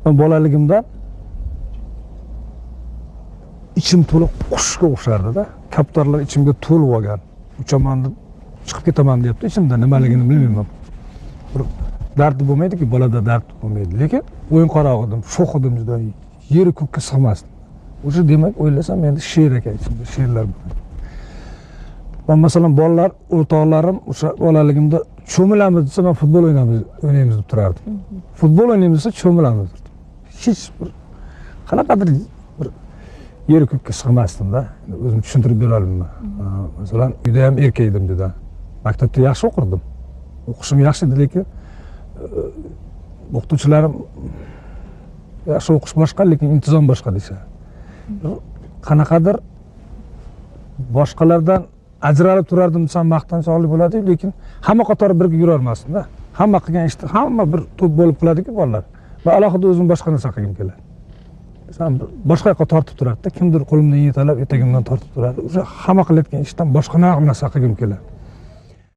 Men bolaligimdan ichim to'la qushga o'xshardi-da. Kaptarlar ichimga to'lib olgan. Uchaman deb chiqib ketaman deyapti ichimda, nimaligini bilmayman. Bir dardi bo'lmaydi-ki, bolada dard bo'lmaydi. Lekin o'yinqaroq edim, sho'x edim juda, yeri ko'kka sig'masdi. O'sha demak o'ylasam endi she'r ekan ichimda, she'rlar bor. Man masalan bolalar, o'rtoqlarim o'sha bolaligimda cho'milamiz desa, men futbol o'ynaymiz deb turardim. Futbol o'ynaymiz desa cho'milamiz derdim. Hech bir qanaqadir bir yeri ko'kka sig'masdim-da. O'zim tushuntirib bera olmayman. Masalan, uyda ham erkak edim juda. Maktabda yaxshi o'qirdim. O'qishim yaxshi edi, lekin o'qituvchilarim yaxshi o'qish boshqa, lekin intizom boshqa deyishadi. Qanaqadir boshqalardan ajralib turardim desam maqtanchoqlik bo'ladi, lekin hamma qatori birga yura olmasdim-da. Hamma qilgan ishni hamma bir to'p bo'lib qiladi-ku bolalar. Va alohida o'zim boshqa narsa qilgim keladi. Masalan, boshqa yoqqa tortib turadi-da, kimdir qo'limdan yetalab, etagimdan tortib turadi. O'sha hamma qilayotgan ishdan boshqa narsa qilgim keladi.